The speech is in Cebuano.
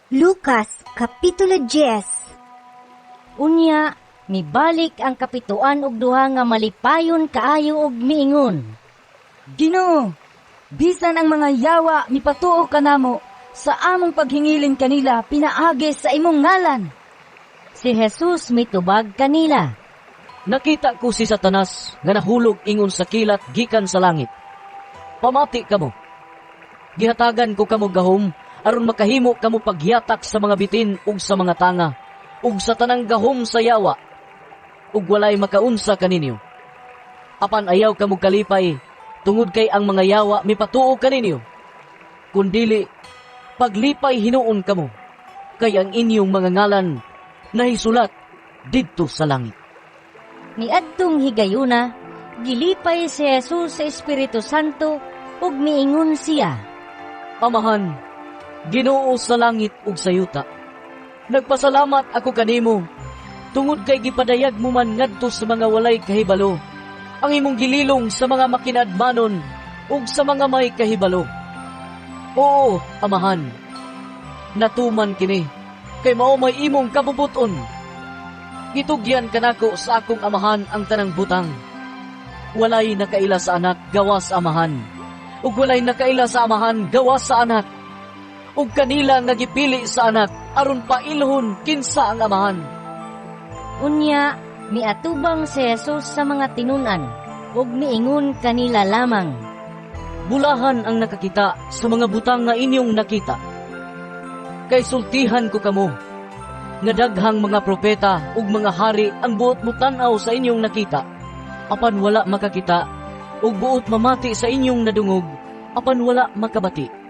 Lucas Kapitulo 10. Unya, mibalik ang kapituan og duha nga malipayon kaayo og miingon: "Ginoo, bisan ang mga yawa mipatuo kanamo sa among paghingilin kanila pinaagi sa imong ngalan." Si Jesus mitubag kanila: "Nakita ko si Satanas nga nahulog ingon sa kilat gikan sa langit. Pamati kamo. Gihatagan ko kamo gahom aron makahimo kamo pagyatak sa mga bitin ug sa mga tanga ug sa tanang gahom sa yawa, ug walay makaunsa kaninyo. Apan ayaw kamo kalipay tungod kay ang mga yawa mipatuo kaninyo. Kundili paglipay hinuon kamo kay ang inyong mga ngalan nahisulat didto sa langit." Niadtong higayuna, gilipay si Jesus sa Espiritu Santo ug miingon siya: "Amahan, Ginoo sa langit ug sa yuta, nagpasalamat ako kanimo tungod kay gipadayag mo man ngadto sa mga walay kahibalo ang imong gililong sa mga makinadmanon ug sa mga may kahibalo. Oo, Amahan, natuman kini kay mao may imong kabubut-on. Gitugyan kanako sa akong Amahan ang tanang butang. Walay nakaila sa Anak gawas sa Amahan, ug walay nakaila sa Amahan gawas sa Anak, ug kanila nga gipili sa Anak aron pailhon kinsa ang Amahan." Unya, miatubang si Jesus sa mga tinun-an ug miingon kanila lamang: "Bulahan ang nakakita sa mga butang nga inyong nakita. Kay sultihan ko kamo, nga daghang mga propeta ug mga hari ang buot motan-aw sa inyong nakita, apan wala makakita, ug buot mamati sa inyong nadungog, apan wala makabati."